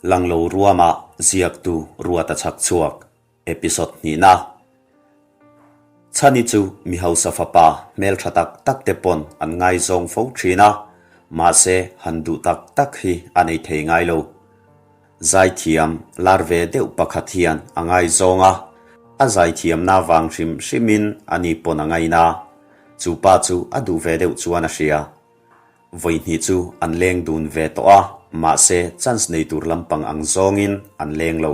Langlo ruama ziaktu Ruata Chhakchhuak, Episode hnihna. Chhani chu mi hausa fapa hmeltha tak tak te pawn an ngaizawng fo thin a, mahse han duh tak tak hi a nei thei ngai lo. Zaithiam lar ve deuh pakhat hian a ngaizawng a, a zaithiamna vang hrim hrimin a ni pawn a ngaina. Chu pa chu a duh ve deuh chuan a hria. Vawihnih chu an leng dun ve tawh a, mahse chance nei tur lampang ang zawngin an leng lo.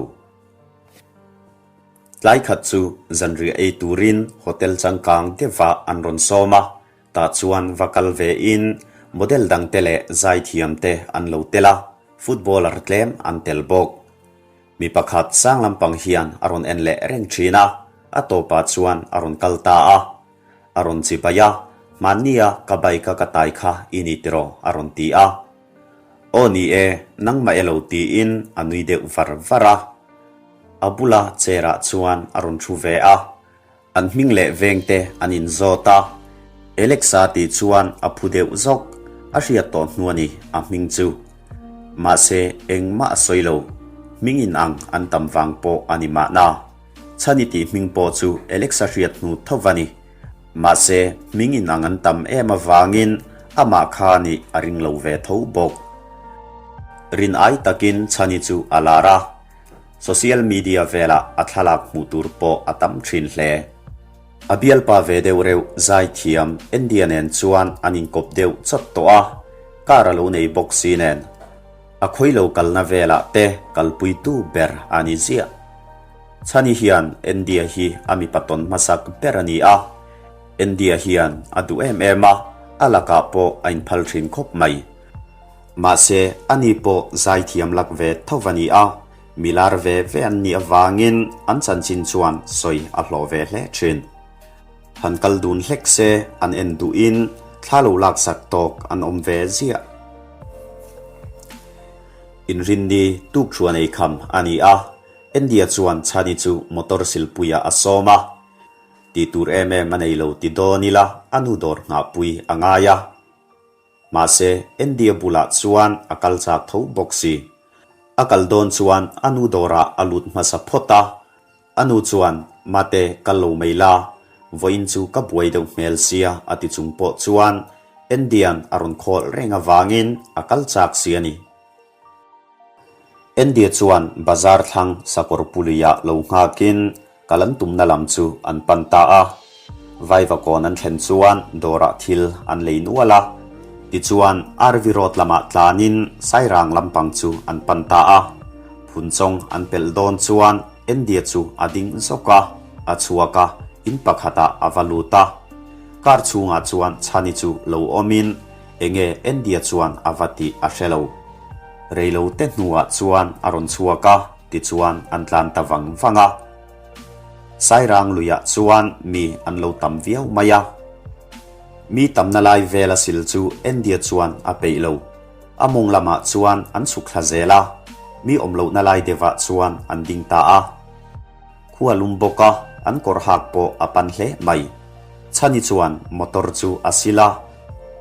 Tlai khat chu zanriah ei turin hotel changkang deuhah an rawn sawm a, tah chuan va kal ve in model dangte leh zaithiamte an lo tel a, footballer tlem an tel bawk. Mi pakhat sang lampang hian a rawn en leh reng thin a, a tawpah chuan a rawn kal ta a. A rawn chi bai a, Hmannia ka bike a ka tai kha i ni tiraw? a rawn ti a. Aw ni e, nangmah e lo tiin a nui deuh var var a. A bula chair ah chuan a rawn thu ve a. An hming leh veng te an inzawt a. Alexa tih chuan a phu deuh zawk, a hriat tawh hnu a ni a hming chu. Mahse engmah a sawi lo, hming in ang an tam vang pawh a ni mahna. Chhani tih hming pawh chu Alexa hriat hnu tho va ni. Mahse, hming in ang an tam em avangin amah kha nih a ring lo ve tho bawk. Rin ai takin Chhani chu a lar a, social media velah a thlalak hmuh tur pawh a tam thin hle. A bialpa ve deuh reuh zaithiam India nen chuan an inkawp deuh chawt tawh a, car a lo nei bawk si nen. A khawi lo kalna velah te kalpuitu ber a ni ziah. Chhani hian India hi a mipa tawn hmasak ber a ni a, India hian a duh em em a, a lakah pawh a inphal thin khawp mai. Mahse, ani pawh zaithiam lak ve tho a ni a, mi lar ve ve an nih avangin an chanchin chuan sawi a hlawh ve hle thin. Han kal dun hlek se an en duhin thla lo laksak tawk an awm ve ziah. Inrinni tukthuan eikham a ni a, India chuan Chhani chu motor silpuiah a sawm a. Tih tur em em a nei lo ti dawn ila a nu dawr nghahpui a ngai a. Mahse, India bulah chuan a kal chak tho bawk si. A kal dawn chuan a nu dawrah a lut hmasa phawt a. A nu chuan, Mate, kal lo mai la, vawiin chu ka buai deuh hmel sia a ti chung pawh chuan Indian a rawn khawl reng avangin a kal chak si a ni. India chuan bazar thlang sakawr puluiah lo nghakin kal an tumna lam chu an pan ta a. Vaivakawn an thlen chuan dawrah thil an lei nual a. Tichuan RV Road lamah tlanin Sairang lampang chu an pan ta a. Phunchawng an pelh dawn chuan India chu a ding zawk a, a chhuak a, in pakhatah a va lut a. Car chhungah chuan Chhani chu lo awmin Enge India chuan a va tih a hre lo. Reilo te hnuah chuan a rawn chhuak a, tichuan an tlan ta vang vang a. Sairang luiah chuan mi an lo tam viau mai a. Mi tamna lai vela sil chu India chuan a peih lo. A mawng lamah chuan an chhuk thla zel a, mi awm lohna lai deuhah chuan an ding ta a. Khua lum bawk a, an kawr hak pawh a pan hle mai. Chhani chuan motor chu a sil a,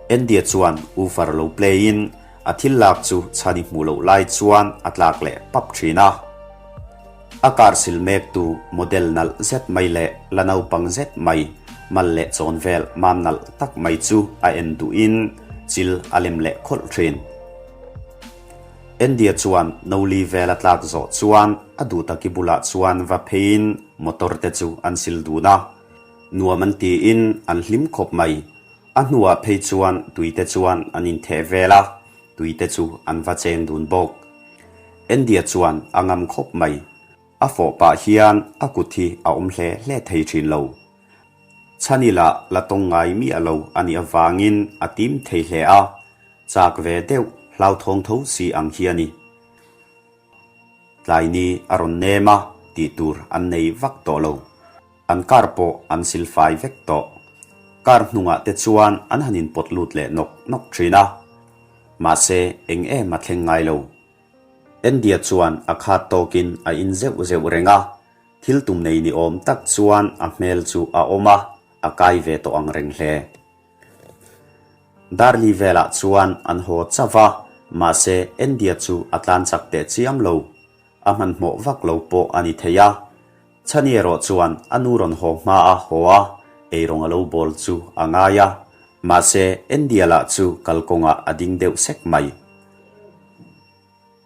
India chuan woofer lo play in a thil lak chu Chhani hmuh loh lai chuan a tlak leh pap thin a. A car sil mek tu model nalh zet mai leh la naupang zet mai, mal leh chawn vel mam nalh tak mai chu a en duh in chil a lem leh khawlh thin. India chuan Noli vel a tlak zawh chuan a duhtaki bulah chuan va pheiin motor te chu an sil dun a. Nuam an tiin an hlim khawp mai. A hnuah phei chuan tuite chuan an intheh vel a, tuite chu an va cheng dun bawk. India chuan a ngam khawp mai. A fawh pah hian a kut hi a awm hle hle thei thin lo. Chhani lah la tawng ngai miah lo a nih avangin a tim thei hle a, chak ve deuh hlauthawng tho si ang hi a ni. Tlai ni a rawn nem a, tih tur an nei vak tawh lo. An car pawh an sil fai vek tawh. Car hnungah te chuan an han inpawt lut leh nawk nawk thin a. Mahse, eng em a thleng ngai lo. India chuan a khat tawkin a in zeuh zeuh reng a, thil tum nei ni awm tak chuan a hmel chu a awm a, a kai ve tawh ang reng hle. Darli velah chuan an haw chauh a, Mahse, Andy-a chu a tlan chak teh chiam lo. A hmanhmawh vak lo pawh a ni thei a. Chhani erawh chuan a nu rawn haw hma a haw a, eirawng a lo bawl chu a ngai a. Mahse, Andy-a lah chu kalkawngah a ding deuh sek mai.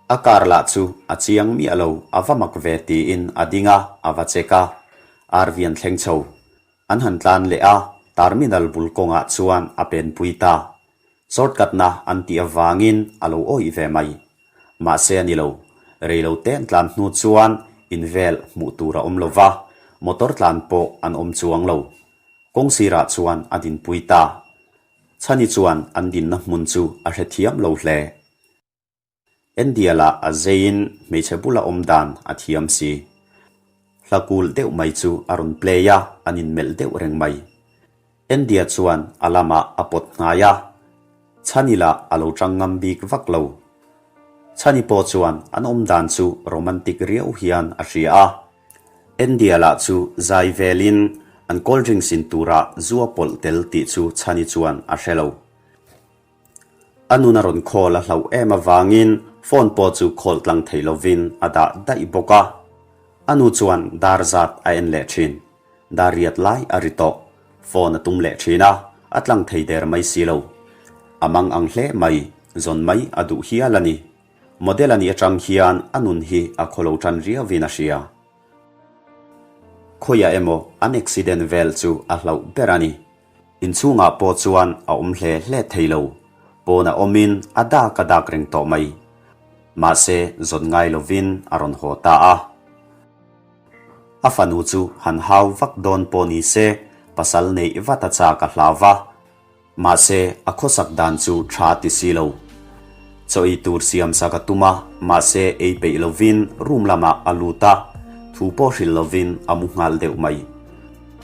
A car lah chu a chiang miah lo, a va mak ve tiin a ding a, a va check a. RV an thleng chho. An han tlan leh a, terminal bul kawngah chuan a penpui ta. Shortcut-na an tih avangin a lo awih ve mai. Mahse a ni lo, rei lo te an tlan hnu chuan in vel hmuh tur a awm lo va, motor tlan pawh an awm chuang lo. Kawng sirah chuan a dinpui ta. Chhani chuan an dinna hmun chu a hrethiam lo hle. Endialah a zeiin hmeichhe bula awm dan a thiam si. Hla kul deuh mai chu a rawn play a, an inmelh deuh reng mai. Endia chuan a lamah a pawt hnai a, Chhani lah a lo tang ngam bik vak lo. Chhani pawh chuan an awm dan chu romantic riau hian a hria a. Endia lah chu zai velin an cold drinks in turah zu a pawlh tel tih chu Chhani chuan a hre lo. A nun a rawn call a hlauh em avangin phone pawh chu call tlang thei lovin a dah daih bawk a. A nu chuan dar zat a en leh thin. Dar riat lai a ri tawh. Phone a tum leh thin a, a tlang thei der mai si lo. A mang ang hle mai, zawn mai a duh hial a ni. Model a nih atang hian a nun hi a khawlo tan riauvin a hria. Khawiah emaw an accident vel chu a hlauh ber a ni. Inchhungah pawh chuan a awm hle hle thei lo. Pawn a awmin a dak a dak reng tawh mai. Mahse, zawn ngai lovin a rawn haw ta a. A fanu chu han hau vak dawn pawh ni se, pasal neih vat a chak a hlau va. Mahse, a khawsak dan chu tha ti si lo. Chaw ei tur siam sak a tum a, mahse ei peih lovin room lamah a lut a, thu pawh hrilh lovin a mu nghal deuh mai.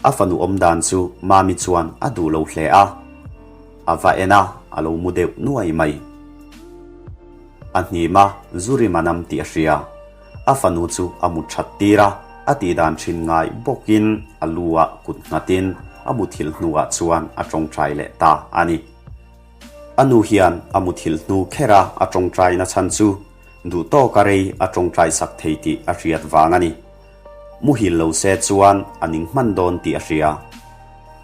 A fanu awm dan chu Mami chuan a duh lo hle a, a va en a, a lo mu deuh nuai mai. A hnim a, zu rim a nam tih a hria. A fanu chu a mut that tir a, a tih dan thin ngai bawkin a lu ah kut nghatin a muthilh hnuah chuan a tawngtai leh ta a ni. A nu hian a muthilh hnu kher a a tawngtai na chhan chu duh tawk a rei a tawngtai sak thei tih a hriat vang a ni. Muhil lo se chuan a ning hman dawn tih a hria.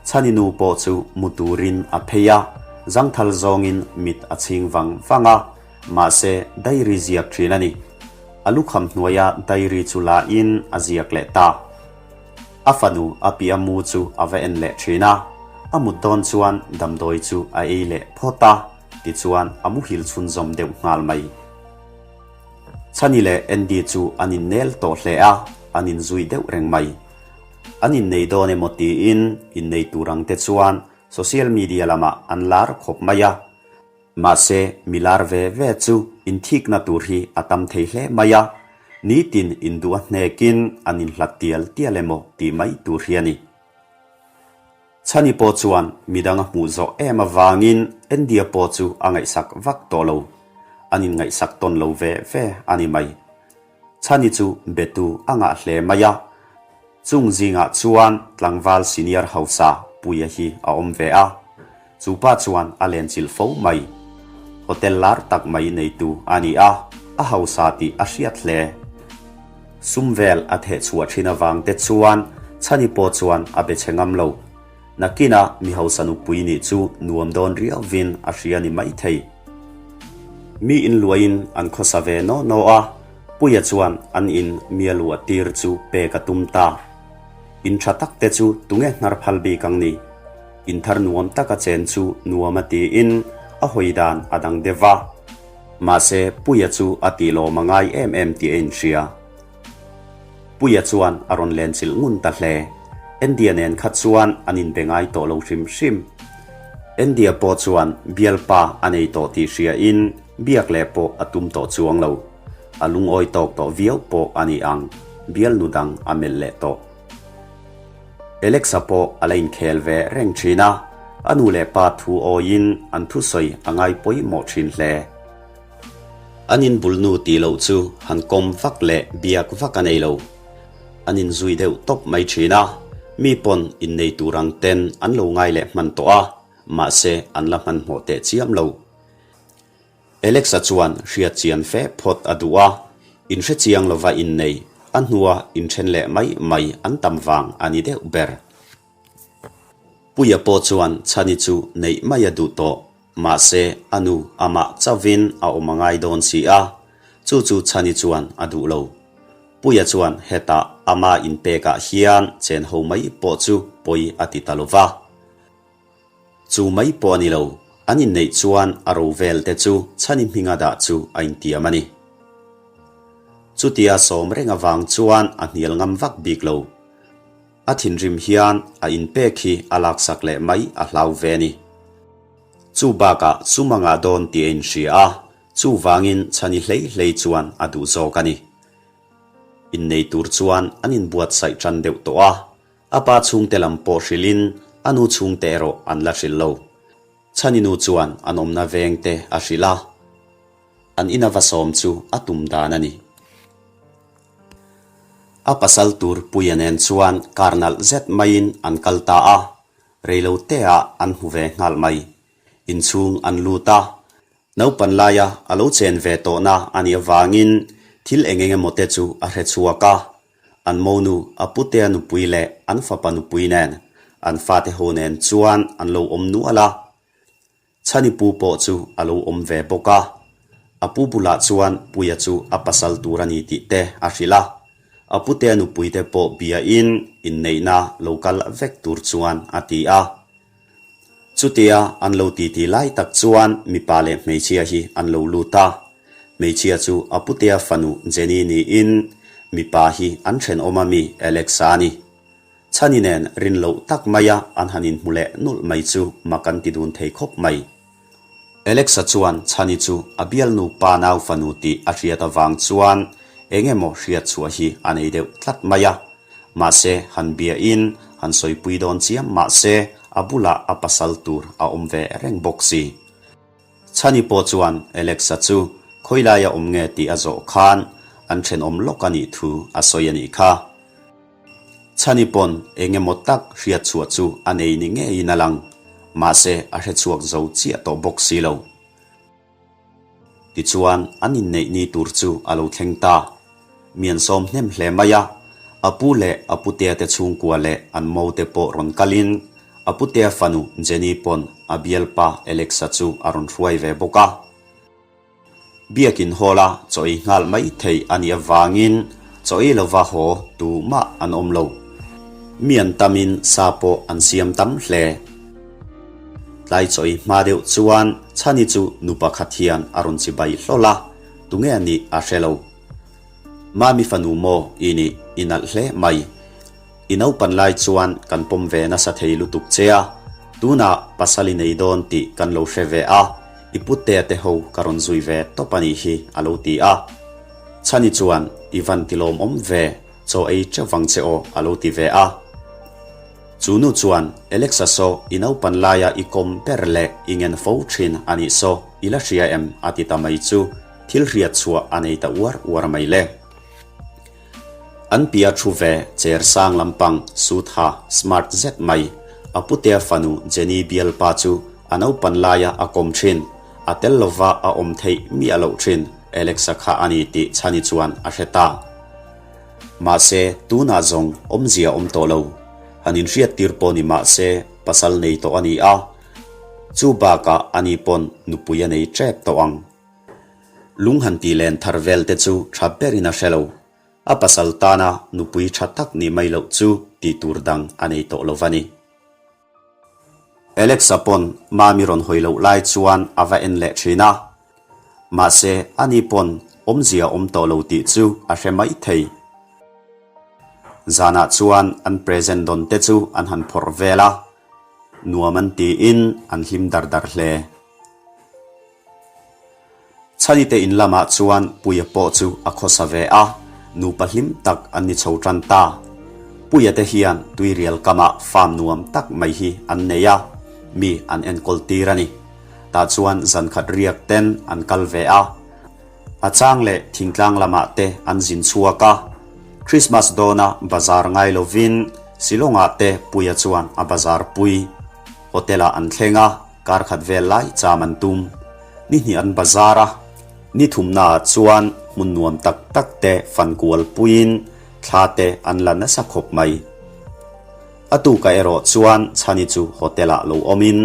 Chhani nu pawh chu mu turin a phei a, zangthal zawngin mit a chhing vang vang a, mahse diary ziak thin a ni. A lukham hnuaia diary chu la in a ziak leh ta. A fanu a piah mu chu a va en leh thin a, a mut dawn chuan damdawi chu a ei leh phawt a, tichuan a muhil chhunzawm deuh nghal mai. Chhani leh Andy chu an innel tawh hle a, an inzui deuh reng mai. An innei dawn emaw tiin innei tur ang te chuan social media lamah an lar khawp mai a. Mahse, mi lar ve ve chu inthikna tur hi a tam thei hle mai a, nitin induh a hnekin an inhlat tial tial emaw tih mai tur hi a ni. Chhani pawh chuan midang a hmuh zawh em avangin India pawh chu a ngaihsak vak tawh lo. An inngaihsak tawn lo ve ve a ni mai. Chhani chu betu a ngah hle mai a. Chung zingah chuan tlangval senior hausa Puia hi a awm ve a. Chu pa chuan a lenchilh fo mai. Hotel lar tak mai neitu a ni a, a hausa tih a hriat hle. Sum vel a theh chhuah thin avang te chuan Chhani pawh chuan a be chhe ngam lo. Nakina mi hausa nupui nih chu nuam dawn riauvin a hria ni maithei. Mi inluahin an khawsa ve naw naw a, Puia chuan an in mi a luah tir chu pek a tum ta. In tha tak te chu tunge hnar phal bik ang ni? In thar nuam taka chen chu nuam a tiin a hawi dan a dang deuh va. Mahse, Puia chu a tih lawm a ngai em em tih a inhria. Puia chuan a rawn lenchilh ngun ta hle. India nen kha chuan an inbe ngai tawh lo hrim hrim. India pawh chuan bialpa a nei tawh tih hriain biak leh pawh a tum tawh chuang lo. A lungawi tawk tawh viau pawh a ni ang, bialnu dang a melh leh tawh. Alexa pawh a la inkhel ve reng thin a, a nu leh pa thu awiin an thusawi a ngai pawimawh thin hle. An inbul nu tih loh chu han kawm vak leh biak vak a nei lo. An inzui deuh tawp mai thin a, mi pawn innei tur ang ten an lo ngai leh hman tawh a, mahse an la hmanhmawh teh chiam lo. Alexa chuan hriat chian fe phawt a duh a, inhre chiang lova innei, a hnua inthen leh mai mai an tam vang a ni deuh ber. Puia pawh chuan Chhani chu neih mai a duh tawh, mahse a nu amah chauhin a awm a ngai dawn si a, chu chu Chhani chuan a duh lo. Puia chuan hetah ama inpekah hian chen ho mai pawh chu pawi a ti ta lo va. Chu mai pawh a ni lo, an inneih chuan a ro vel te chu Chhani hminga dah chu a intiam a ni. Chutia sawm reng avang chuan a hnial ngam vak bik lo. A thinrim hian a inpek hi a laksak leh mai a hlau ve a ni. Chu bakah sum a ngah dawn tih a inhria a, chuvangin Chhani hlei hlei chuan a duh zawk a ni. Innei tur chuan an inbuatsaih tan deuh tawh a, A pa chhungte lam pawh hrilhin a nu chhungte erawh an la hrilh lo. Chhani nu chuan an awmna vengte a hrilh a, an ina va sawm chu a tum dan a ni. A pasal tur Puia nen chuan kar nalh zet maiin an kal ta a, reiloteah an hmu ve nghal mai. Inchhung an lut a, Naupan laia a lo chen ve tawhna a nih avangin thil eng eng emaw te chu a hre chhuak a. An monu, a putea nupui leh an fapa nupui nen, an fate ho nen chuan an lo awm nual a. Chhani pu pawh chu a lo awm ve bawk a. A pu bulah chuan Puia chu a pasal tur a ni tih te a hrilh a. A putea nupui te pawh biain inneihna lo kal vek tur chuan a ti a. Chutia an lo titi lai tak chuan mipa leh hmeichhia hi an lo lut a. Hmeichhia chu a putea fanu Jenny niin mipa hi an thenawm a mi Alex-a a ni. Chhani nen rin loh tak maia an han inhmu leh nulh mai chu mak an ti dun thei khawp mai. Alex-a chuan Chhani chu a bialnu pa nau fanu tih a hriat avang chuan eng emaw hriat chhuah hi a nei deuh tlat mai a. Mahse, han biain han sawipui dawn chiam mahse a bulah a pasal tur a awm ve reng bawk si. Chhani pawh chuan Alex-a chu khawilaia awm nge tih a zawh khan an thenawm lawk a nih thu a sawi a nih kha. Chhani pawn eng emaw tak hriat chhuah chu a nei ni ngeiin a lang, mahse a hre chhuak zo chiah tawh bawk si lo. Tichuan an inneih ni tur chu a lo thleng ta. Mian sawm hnem hle mai a, a pu leh a putea te chhungkua leh an mo te pawh rawn kalin a putea fanu Jenny pawn a bialpa Alexa chu a rawn hruai ve bawk a. Biakin hawla chaw ei nghal mai thei a nih avangin chaw ei lova haw tumah an awm lo. Mi an tamin sa pawh an siam tam hle. Tlai chaw ei hma deuh chuan Chhani chu nu pakhat hian a rawn chibai hlawl a, tunge a nih a hre lo. Mami fanu maw i nih i nalh hle mai. I naupan lai chuan kan pawm ve nasa thei lutuk che a, tunah pasal i nei dawn tih kan lo hre ve a, i putea te ho ka rawn zui ve tawp a nih hi a lo ti a. Chhani chuan i van ti lawmawm ve, chaw ei teuh vang che aw a lo ti ve a. Chu nu chuan Alexa saw i naupan laia i kawm ber leh i ngen fo thin a nih saw i la hria em a ti ta mai chu thil hriat chhuah a nei ta uar uar mai le. An pia thu ve cher sang lampang suit ha smart zet mai. A putea fanu Jenny bialpa chu a naupan laia a kawm thin. A tel lova a awm theih miah loh thin Alexa kha a ni tih Chhani chuan a hre ta. Mahse, tunah zawng awmzia awm tawh lo. Han inhriat tir pawh ni mahse pasal nei tawh a ni a. Chu bakah ani pawn nupui a nei tep tawh ang. Lung han tih len thar vel te chu tha berin a hre lo. A pasal tana nupui tha tak nih mai loh chu tih tur dang a nei tawh lo va ni. Alex-a pawn Mami rawn hawi loh lai chuan a va en leh thin a. Mahse, ani pawn awmzia awm tawh lo tih chu a hre mai thei. Zanah chuan an present dawn te chu an han phawrh vel a. Nuam an tiin an hlim dar dar hle. Chhanite in lamah chuan Puia pawh chu a khawsa ve a, nupa hlim tak an ni chho tan ta. Puia te hian tuirial kamah farm nuam tak mai hi an nei a, mi an enkawl tir a ni. Tah chuan zankhat riak ten an kal ve a. A chang leh thingtlang lamah te an zin chhuak a. Christmas dawna bazar ngai lovin Shillong-ah te Puia chuan a bazar pui. Hotel-ah an thleng a. Kar khat vel lai cham an tum. Ni hnih an bazar a, ni thumnaah chuan hmun nuam tak tak te fan kual puiin thla te an la nasa khawp mai. A tukah erawh chuan Chhani chu hotel ah lo awmin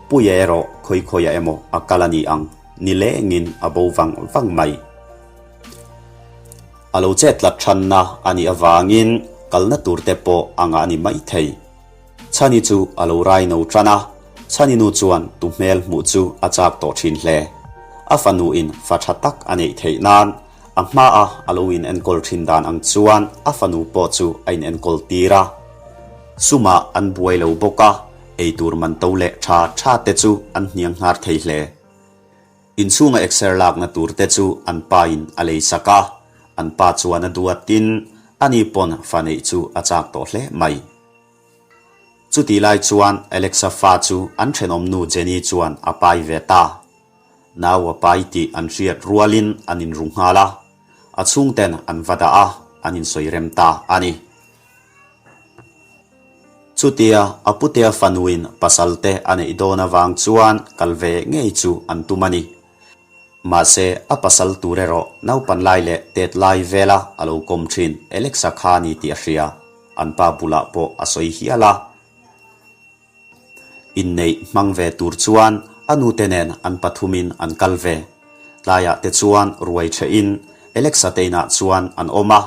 Puia erawh khawi khawiah emaw a kal a ni ang, ni lengin a bo vang vang mai. A lo chet tlat thanna a nih avangin kalna tur te pawh a ngah ni mai thei. Chhani chu a lo rai no tan a, Chhani nu chuan tu hmel hmuh chu a chak tawh thin hle. A fanu in fa tha tak a neih theih nan a hma a a lo in enkawl thin dan ang chuan a fanu pawh chu a in enkawl tir a. Sumah an buai lo bawk a, eitur man to leh tha tha te chu an hniang nghar thei hle. Inchhunga exer lakna tur te chu an pa in a lei sak a, an pa chuan a duat in ani pawn fa neih chu a chak tawh hle mai. Chutih lai chuan Alexa fa chu an thenawm nu Jenny chuan a pai ve ta. Nau a pai tih an hriat rualin an inru nghal a, a chhungten an va dah a, an insawi rem ta a ni. Chutia a putea fanuin pasal te a neih dawn avang chuan kal ve ngei chu an tum a ni. Mahse, a pasal tur erawh naupan lai leh tet lai vela a lo kawm thin Alexa kha a ni tih a hria. An pa bulah pawh a sawi hial a. Inneih hmang ve tur chuan a nute nen an pathumin an kal ve. Tlaiah te chuan ruai thehin Alexa te inah chuan an awm a.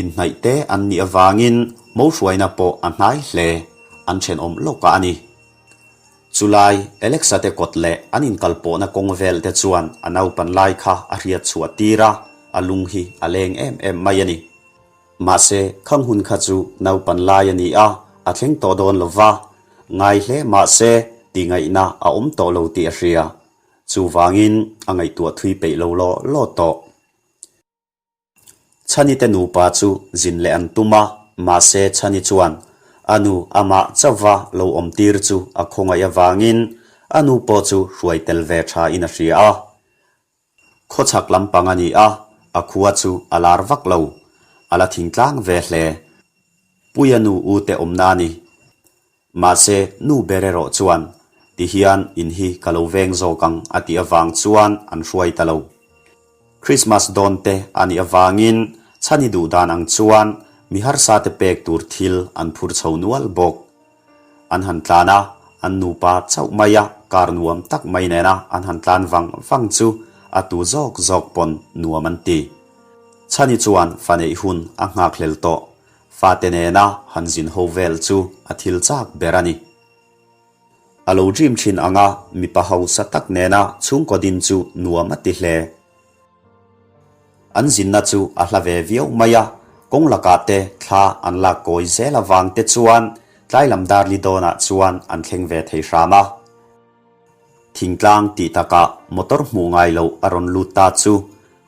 Inhnaih te an nih avangin mo hruaina pawh a hnai hle, an thenawm lawkah a ni. Chulai, Alexa te kawt leh an inkalpawhna kawng vel te chuan a naupan lai kha a hriat chhuah tir a, a lung hi a leng em em mai a ni. Mahse, khang hun kha chu naupan lai a ni a, a thleng tawh dawn lo va, ngai hle mahse tihngaihna a awm tawh lo tih a hria. Chuvangin a ngaihtuah thui peih lo law law tawh. Chhani te nupa chu zin leh an tum a, mahse Chhani chuan a nu amah chauhva lo awm tir chu a khawngaih avangin a nu pawh chu hruai tel ve tha in a hria a. Khawchhak lampang a ni a, a khua chu a lar vak lo, a la thingtlang ve hle. Puia nu u te awmna a ni. Mahse, nu ber erawh chuan, Ti hian in hi ka lo veng zawk ang a tih avang chuan an hruai ta lo. Christmas dawn te a nih avangin chhani duh dan ang chuan mi harsa te pek tur thil an phur chho nual bawk. An han tlan a, an nupa chauh mai a, kar nuam tak mai nena an han tlan vang vang chu a tu zawk zawk pawn nuam an ti. Chhani chuan fa neih hun a nghakhlel tawh. Fate nena han zin ho vel chu a thil chak ber a ni. A lo dream thin anga mipa hausa tak nena chhungkaw din chu nuam a ti hle. An zinna chu a hla ve viau mai a, kawng lakah te thla an lak kawi zel avang te chuan tlai lam dar li dawnah chuan an thleng ve thei hram a. Thingtlang tih takah motor hmuh ngai loh a rawn lut ta chu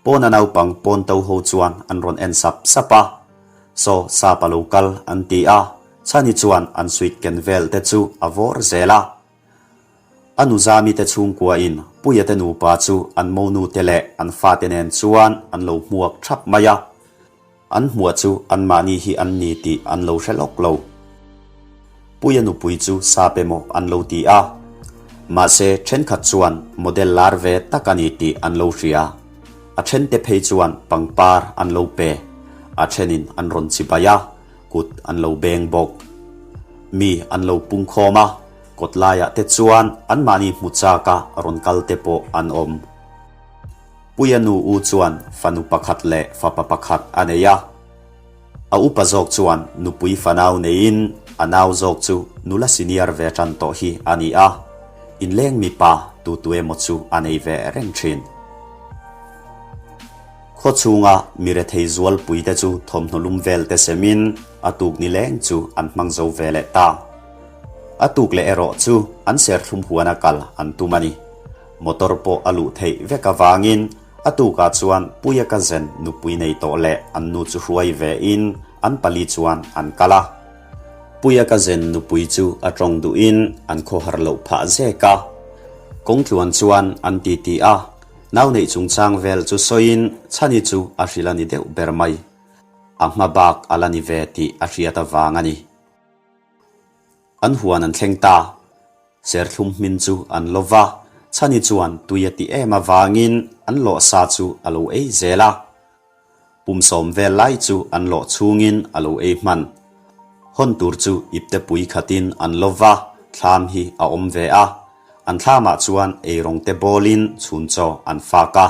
pawna naupang pawn to ho chuan an rawn en sap sap a. Saw sap a lo kal an ti a, Chhani chuan an suit ken vel te chu a vawr zel a. A nu Zami te chhungkuain Puia te nupa chu an monu te leh an fate nen chuan an lo hmuak thap mai a. An hmuah chu anmahni hi an ni tih an lo hre lawk lo. Puia nupui chu sap emaw an lo ti a. Mahse, thenkhat chuan model lar ve tak a ni tih an lo hria. A thente phei chuan pangpar an lo pe. A thenin an rawn chibai a, kut an lo beng bawk. Mi an lo pungkhawm a, kawt laiah te chuan anmahni hmu chaka rawn kal te pawh an awm. Puia nu u chuan fanu pakhat leh fapa pakhat a nei a. A upa zawk chuan nupui fanau neiin a nau zawk chu nula senior ve tan tawh hi a ni a, inleng mipa tu tu emaw chu a nei ve reng thin. Khaw chhunga mi rethei zualpui te chu thawmhnaw lum vel te semin a tuk ni leng chu an hmang zo ve leh ta. A tuk leh erawh chu an serthlum huana kal an tum a ni. Motor pawh a luh theih vek avangin a tukah chuan Puia cousin nupui nei tawh leh an nu chu hruai ve in an pali chuan an kal a. Puia cousin nupui chu a tawng duhin an khawhar loh phah zek a. Kawngtluan chuan an ti ti a, nau neih chungchang vel chu sawiin Chhani chu a hrilh a ni deuh ber mai. A hma bak a la ni ve tih a hriat avang a ni. An huan an thleng ta. Serthlum hmin chu an lo va. Chhani chuan tui a tih em avangin an lawh sa chu a lo ei zel a. Pum sawm vel lai chu an lawh chhungin a lo ei hman. Hawn tur chu ipte pui khatin an lo va, thlam hi a awm ve a. An thlamah chuan eirawng te bawlin chhun chaw an fak a.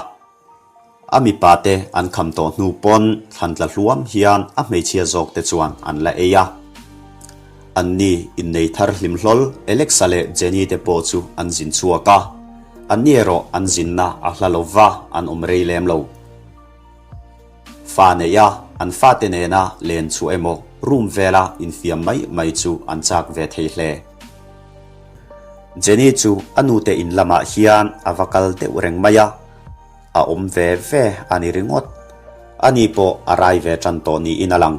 A mipa te an kham tawh hnu pawn thlan tla hluam hian a hmeichhia zawk te chuan an la ei a. Anni innei thar hlim hlawl Alexa leh Jenny te pawh chu an zin chhuak a. Anni erawh an zinna a hla lo va, an awm rei lem lo. Fa neih a, an fate nena len chhuah emaw room vela infiam mai mai chu an chak ve thei hle. Jenny chu a nute in lamah hian a va kal deuh reng mai a, a awm ve ve a ni ringawt. Ani pawh a rai ve tan tawh niin a lang,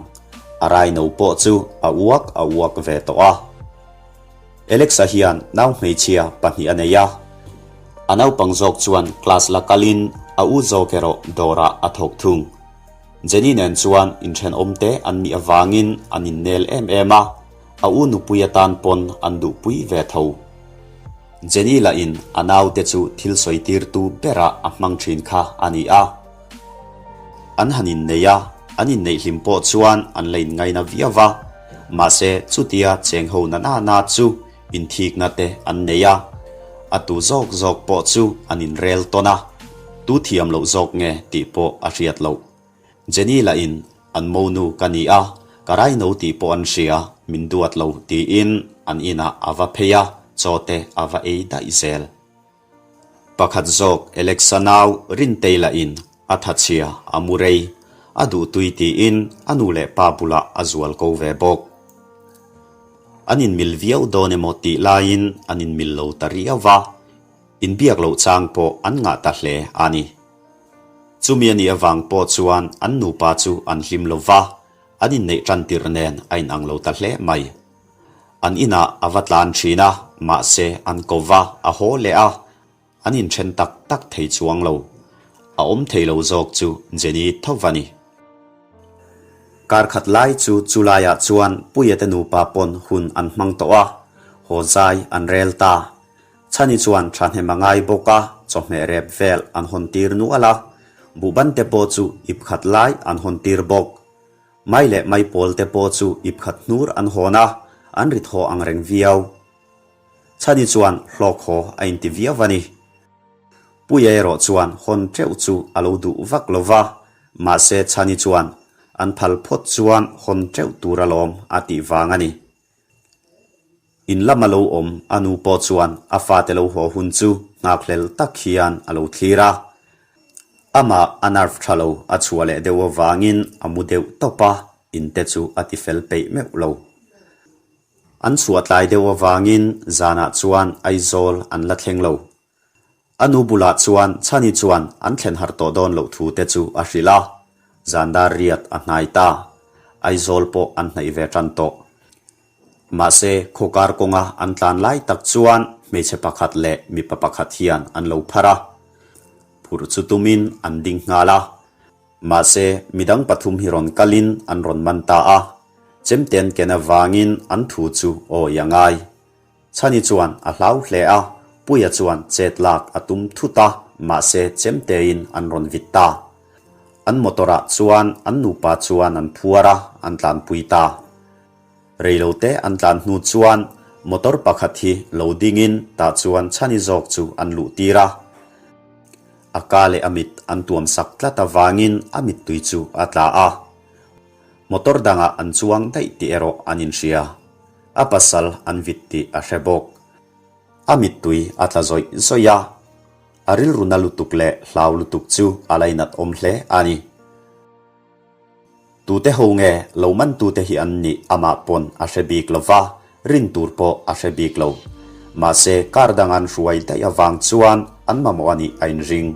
a rai no pawh chu a uak a uak ve tawh a. Alexa hian nau hmeichhia pahnih a nei a, a naupang zawk chuan class la kalin a u zawk erawh dawrah a thawk thung. Jenny nen chuan inthenawm te an nih avangin an innel em em a, a u nupui atan pawn an duhpui ve tho. Jenny lahin a naute chu thil sawi tirtu berah a hmang thin kha a ni a. An han innei a, an inneih hlim pawh chuan an la inngaina viau va, mahse chutia cheng ho na na na chu inthikna te an nei a, a tu zawk zawk pawh chu an inrel tawn a, tu thiam loh zawk nge tih pawh a hriat loh. Jenny lahin an monu ka ni a, ka raino tih pawh an hria, min duat lo tiin an inah a va phei a, chaw te a va ei daih zel. Pakhat zawk Alexa nau Rintei lahin a thachhia a mu rei, a duhtui tiin a nu leh pa bulah a zual ko ve bawk. An inmil viau dawn emaw tih laiin an inmil lo ta riau va, inbiak loh chang pawh an ngah ta hle a ni. Chumi a nih avang pawh chuan an nupa chu an hlim lo va, an inneih tan tirh nen a inang lo ta hle mai. An inah a va tlan thin a, mahse an ko va, a haw leh a, an inthen tak tak thei chuang lo. A awm thei lo zawk chu Jenny tho va ni. Kar khat lai chu chulaiah chuan Puia te nupa pawn hun an hmang tawh a, haw zai an rel ta. Chhani chuan thahnem a ngai bawk a, chawhmeh rep vel an hawn tir nual a, buhban te pawh chu ip khat lai an hawn tir bawk. Mai leh mai pawl te pawh chu ip khat hnur an hawn a, an ri thaw ang reng viau. Chhani chuan hlawk haw a inti viau a ni. Puia erawh chuan hawn teuh chu a lo duh vak lo va, mahse Chhani chuan an phal phawt chuan hawn teuh tur alawm a tih vang a ni. In lama lo awm a nu pawh chuan a fate lo haw hun chu nghakhlel tak hian a lo thlir a. Amah a nerve tha lo a chhuah leh deuh avangin a mu deuh tawp a, in te chu a ti fel peih meuh lo. An chhuah tlai deuh avangin zanah chuan Aizawl an la thleng lo. A nu bulah chuan Chhani chuan an thlen harh tawh dawn loh thu te chu a hrilh a, zan dar riat a hnai ta. Aizawl pawh an hnaih ve tan tawh. Mahse, khawkar kawnga an tlan lai tak chuan hmeichhe pakhat leh mipa pakhat hian an lo phar a. Phurh chu tumin an ding nghal a. Mahse, midang pathum hi rawn kalin an rawn man ta a. Chemten ken avangin an thu chu awi a ngai. Chhani chuan a hlau hle a, Puia chuan chet lak a tum thut a, mahse chemtein an rawn vit ta. An motor ah chuan an nupa chuan an phuar a, an tlanpui ta. Reilote an tlan hnu chuan motor pakhat hi lo dingin tah chuan Chhani zawk chu an luh tir a. A ka leh a mit an tuam sak tlat avangin a mittui chu a tla a. Motor dangah an chuang daih tih erawh an inhria. A pasal an vit tih a hre bawk. A mittui a tla zawih zawih a, a rilru na lutuk leh hlau lutuk chu a lainat awm hle a ni. Tute ho nge lo mantute hi an nih amah pawn a hre bik lo va, rin tur pawh a hre bik lo. Mahse kar dang an hruai daih avang chuan an mamawh a nih a inring.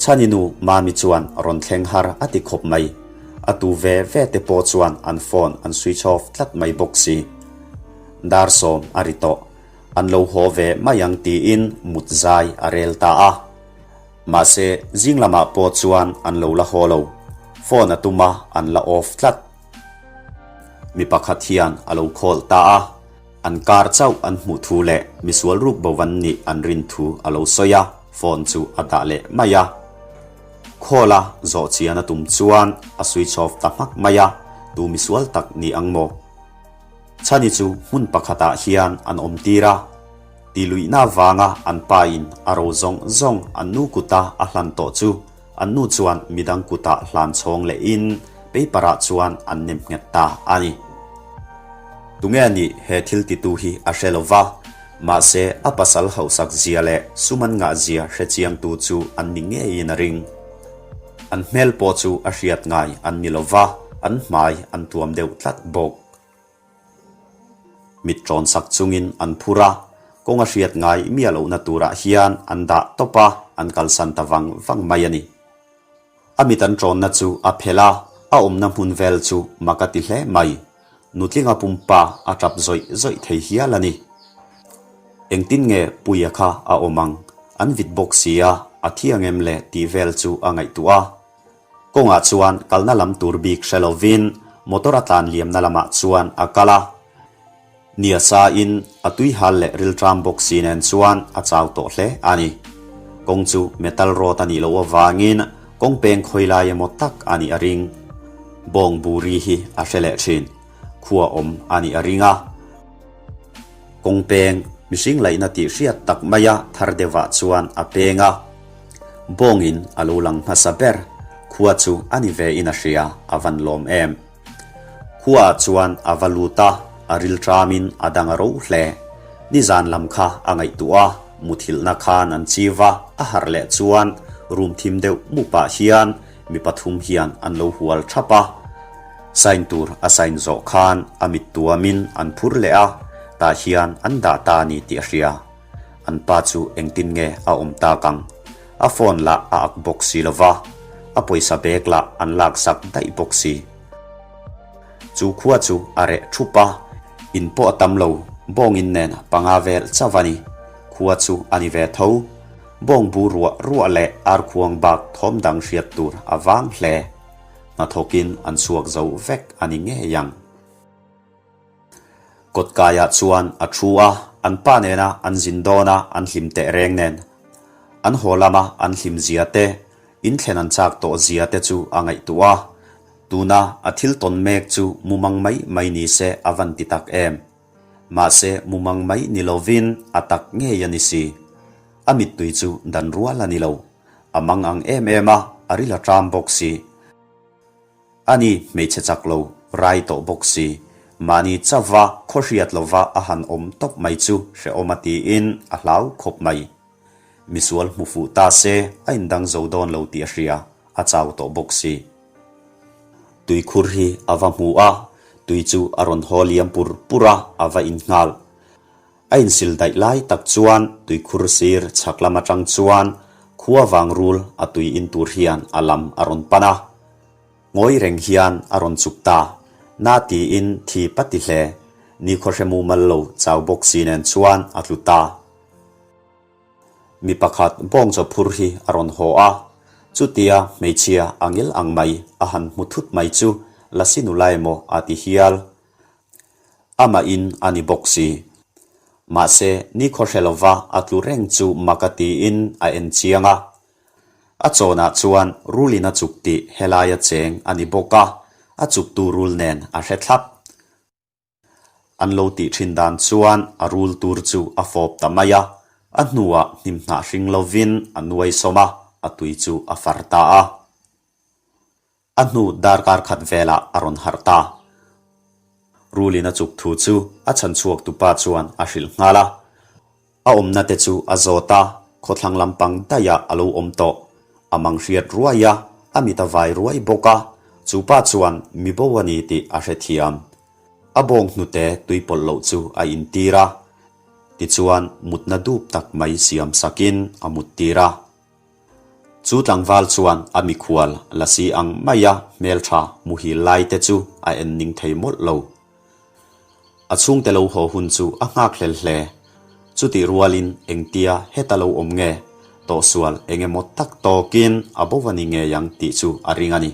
Chhani nu Mami chuan rawn thleng har a ti khawp mai. A tu ve ve te pawh chuan an phone an switch off tlat mai bawk si. Dar sawm a ri tawh. An lo haw ve mai ang tiin mut zai a rel ta a. Mahse zing lamah pawh chuan an lo la haw lo. Phone a tum a, an la off tlat. Mi pakhat hian a lo call ta a. An kar chauh an hmuh thu leh misual ruk bo an nih an rin thu a lo sawi a, phone chu a dah leh mai a. Call a zawh chian a tum chuan a switch off ta hmak mai a, tu misual tak ni ang maw? Chhani chu hmun pakhatah hian an awm tir a, ti luihna vanga an pa in a ro zawng zawng an nu kuta a hlan tawh chu an nu chuan midang kutah hlan chhawng lehin paper ah chuan an nem nghet ta a ni. Tunge nih he thil titu hi a hre lo va, mahse a pasal hauhsak zia leh sum an ngah zia hre chiangtu chu an ni ngeiin a ring. An hmel pawh chu a hriat ngai an ni lo va, an hmai an tuam deuh tlat bawk. Mit ṭawn sak chungin an phur a, kawng a hriat ngai miah lohna turah hian an dah tawp a, an kalsan ta vang vang mai a ni. A mit an ṭawnna chu a phelh a, a awmna hmun vel chu mak a ti hle mai. Nutlinga pumpa a ṭap zawih zawih thei hial a ni. Engtin nge Puia kha a awm ang? An vit bawk si a, a thi ang em le tih vel chu a ngaihtuah a. Kawngah chuan kalna lam tur bik hre lovin motor a tlan liamna lamah chuan a kal a. Nia sain a tui hal leh rilṭam bawk si nen chuan a chau tawh hle a ni. Kawng chu metal road a nih loh avangin kawng peng khawi lai emaw tak a nih a ring. Bawng buri hi a hre leh thin. Khua awm a nih a ring a. Kawng peng mihring laihna tih hriat tak maia thar deuhah chuan a peng a. Bawngin a lo lang hmasa ber. Khua chu a ni ve in a hria, a van lawm em. Khuaah chuan a va lut a, a rilṭamin a dang a ro hle. Nizan lam kha a ngaihtuah a, muthilhna khan an chiu a, a harh leh chuan room thim deuh mupah hian mi pathum hian an lo hual thap a. Sign tur a sign zawh khan a mit tuamin an phur leh a, tah hian an dah ta a ni tih a hria. An pa chu engtin nge a awm tak ang? A phone lah a ak bawk si lo va, a pawisa bag lah an laksak daih bawk si. Chu khua chu a reh thup a, in pawh a tam lo, bawngin nen panga vel chauh a ni. Khua chu a ni ve tho. Bawng bu ruah ruah leh arkhuang bak thawm dang hriat tur a vang hle. Hnathawkin an chhuak zo vek a ni ngei ang. Kawtkaiah chuan a thu a, an pa nena an zin dawn a an hlim teh reng nen. An haw lama an hlim zia te, in thlen an chak tawh zia te chu a ngaihtuah a. Tuna a thil tawn mek chu mumang mai mai ni se a van ti tak em. Mahse mumang mai ni lovin a tak ngei a ni si. A mittui chu dan rual a ni lo. A mang ang em em a, a ril a ṭam bawk si. A ni, hmeichhe chak lo, rai tawh bawk si. Mahni chauva khaw hriat lova a han awm tawp mai chu hrehawm a tiin a hlau khawp mai. Misual hmu fuh ta se a indang zo dawn lo tih a hria, a chau tawh bawk si. Tuikhur hi a va hmu a, tui chu a rawn haw liam pur pur a, a va innghal. A insil daih lai tak chuan tuikhur sir chhak lam atang chuan khua vang rul a tui in tur hian a lam a rawn pan a. Ngawi reng hian a rawn chuk ta. Na tiin thi pati hle. Nikhaw hre mumal lo chau bawk si nen chuan a tlu ta. Mi pakhat bawng chaw phur hi a rawn haw a, chutia hmeichhia a ngil ang mai a han hmu thut mai chu Lasi nula emaw a ti hial. Amah in a ni bawk si. Mahse, nikhaw hre lova a tlu reng chu mak a tiin a en chiang a. A chawnah chuan rulin a chuk tih helaia cheng a ni bawk a, a chuktu rul nen a hre thlap. An lo tih thin dan chuan a rul tur chu a fawp ta mai a, a hnuah hnimhnah hring lovin a nuai sawm a, a tui chu a far ta a. A hnu darkar khat velah a rawn harh ta. Rulin a chuk thu chu a chhan chhuak tupa chuan a hrilh nghal a. A awmna te chu a zawt a, khawthlang lampang daihah a lo awm tawh. A mang hriat ruai a, a mit a vai ruai bawk a, chu pa chuan mi bo a ni tih a hrethiam. A bawng hnute tui pawlh loh chu a intir a, tichuan mutna dup tak mai siam sakin a muttir a. Chu tlangval chuan a mikhual lasi ang maia hmeltha muhil lai te chu a en ning thei mawlh lo. A chhungte lo haw hun chu a nghak hlel hle. Chutih rualin engtia heta lo awm nge, tawhsual eng emaw tak tawkin a bo a ni ngei ang tih chu a ring a ni.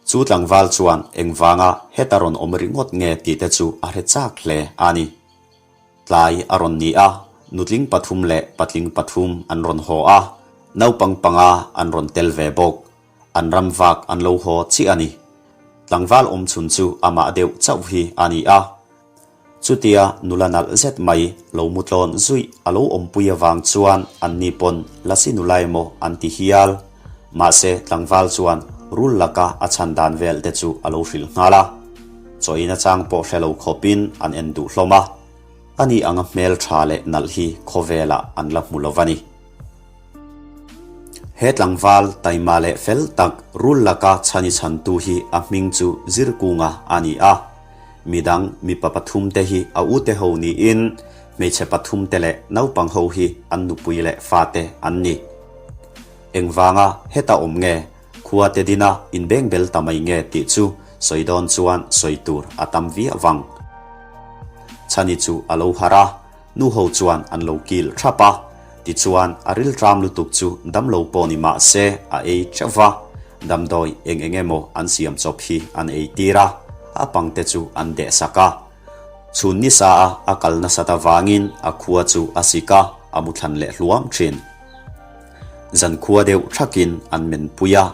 Chu tlangval chuan engvanga heta rawn awm ringawt nge tih te chu a hre chak hle a ni. Tlai a rawn ni a, nutling pathum leh patling pathum an rawn haw a, naupang panga an rawn tel ve bawk. An ram vak an lo haw chiah a ni. Tlangval awm chhun chu amah deuh chauh hi a ni a. Chutia nula nalh zet mai lo mu tlawn zuih a lo awmpui avang chuan anni pawn Lasi nula emaw an ti hial. Mahse tlangval chuan rul laka a chhan dan vel te chu a lo hrilh nghal a. Chaw in achang pawh hre lo khawpin an en duh hlawm a. Ani anga hmel tha leh nalh hi khawvelah an la hmu lo va ni. He tlangval taima leh fel tak rul laka chhani chhantu hi a hming chu Zirkunga a ni a. Midang mipa pathumte hi a ute ho niin hmeichhe pathumte leh naupang ho hi an nupui leh fate an ni. Engvanga heta awm nge, khua te dina inbengbel ta mai nge tih chu sawi dawn chuan sawi tur a tam viau vang. Chhani chu a lo harh a. Nu ho chuan an lo kil thap a, tichuan a rilṭam lutuk chu damlo pawh ni mah se a ei teuh va, damdawi eng eng emaw an siam chawp hi an ei tir a, a pangte chu an deh sak a. Chhun nisa a a kal nasat avangin a khua chu a sik a, a mu thlan leh hluam thin. Zankhua deuh thakin an menpui a.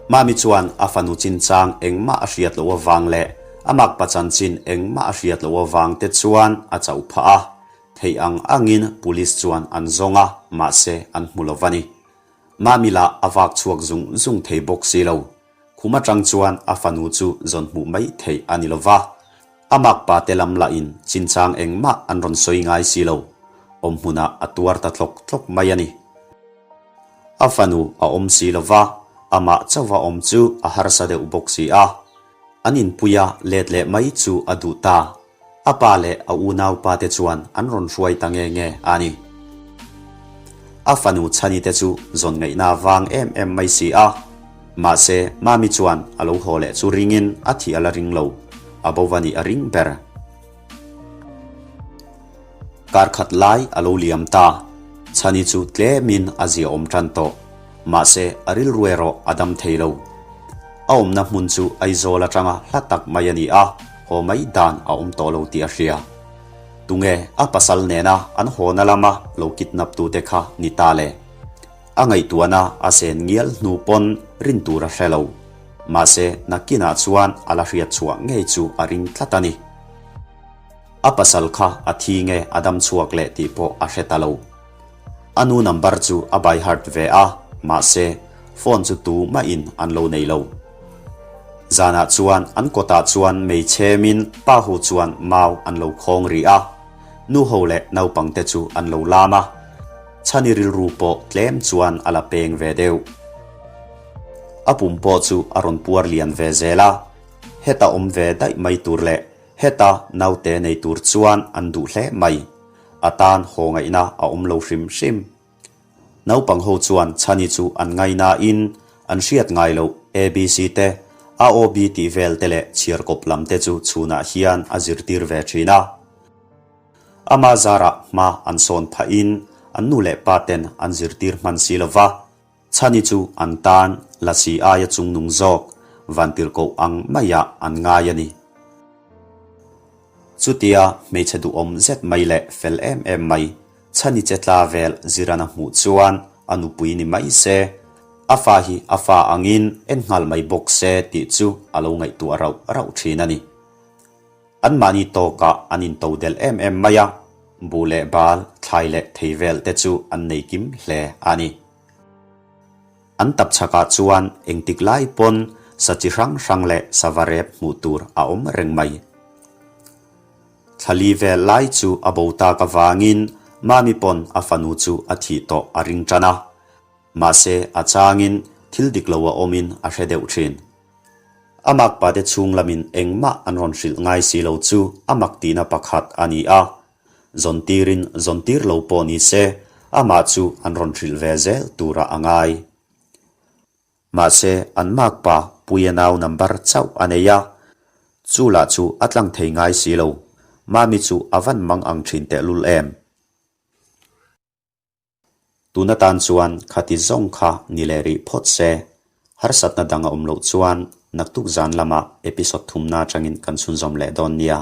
Mami chuan a fanu chinchang engmah a hriat loh avang leh a makpa chanchin engmah a hriat loh avang te chuan a chauh phah a, theih ang angin police chuan an zawng a, mahse an hmu lo va ni. Mami lah a vak chhuak zung zung thei bawk si lo. Khum atang chuan a fanu chu zawn hmuh mai theih a ni lo va. A makpa te lam lahin chinchang engmah an rawn sawi ngai si lo. Awm hmunah a tuar ta tlawk tlawk mai a ni. A fanu a awm si lo va, amah chauha awm chu a harsa deuh bawk si a. An inpuia let leh mai chu a duh ta. A pa leh a unaupa te chuan an rawn hruai ta nge nge a ni. A fanu Chhani te chu zawn ngaihna vang em em mai si a. Mahse, Mami chuan a lo haw leh chu ringin a thih a la ring lo. A bo va nih a ring ber. Kar khat lai a lo liam ta. Chhani chu tlemin a ziaawm tan tawh. Mahse, a rilru erawh a dam thei lo. A awmna hmun chu Aizawl atanga hla tak mai a ni a, haw mai dan a awm tawh lo tih a hria. Tunge a pasal nena an hawna lama lo kidnap tute kha ni ta le? A ngaihtuahna a sen ngial hnu pawn rin tur a hre lo. Mahse, nakinah chuan a la hriat chhuah ngei chu a ring tlat a ni. A pasal kha a thi nge a dam chhuak leh tih pawh a hre ta lo. A nu number chu a by heart ve a, mahse, phone chu tu mahin an lo nei lo. Zanah chuan an kawtah chuan mei chhemin pa ho chuan mau an lo khawng rih a, nu ho leh naupangte chu an lo lam a. Chhani rilru pawh tlem chuan a la peng ve deuh. A pum pawh chu a rawn puar lian ve zel a, heta awm ve daih mai tur leh heta naute nei tur chuan an duh hle mai. A tan haw ngaihna a awm lo hrim hrim. Naupang ho chuan Chhani chu an ngainain an hriat ngai loh ABC te, AOB tih vel te leh chhiarkawp lam te chu chhunah hian a zirtir ve thin a. Ama zarah hma an sawn phahin an nu leh pa ten an zirtir hman si lo va, Chhani chu an tan Lasi aia chungnung zawk vantirhkoh ang maiah an ngai a ni. Chutia hmeichhe duhawm zet mai leh fel em em mai Chhani che tla vel Zirana hmuh chuan a nupui ni mai se, a fa hi a fa angin en nghal mai bawk se tih chu a lo ngaihtuah rauh rauh thin a ni. Anmahni tawkah an into del em em mai a, buh leh bal, thlai leh thei vel te chu an nei kim hle a ni. An tap chhakah chuan engtik lai pawn sa chi hrang hrang leh sava rep hmuh tur a awm reng mai. Thlali vel lai chu a bo tak avangin Mami pawn a fanu chu a thih tawh a ring tan a. Mahse a changin thil dik lo a awmin a hre deuh thin. A makpa te chhung lamin engmah an rawn hrilh ngai si lo chu a mak tihna pakhat a ni a. Zawn tirin zawn tir lo pawh ni se, amah chu an rawn hrilh ve zel turah a ngai. Mahse, an makpa Puia nau number chauh a nei a, chu lah chu a tlang thei ngai si lo. Mami chu a van mang ang thin tehlul em? Tun atan chuan khati zawng kha ni leh rih phawt se. Harsatna dang a awm loh chuan naktuk zan lamah episode thumna atangin kan chhunzawm leh dawn nia.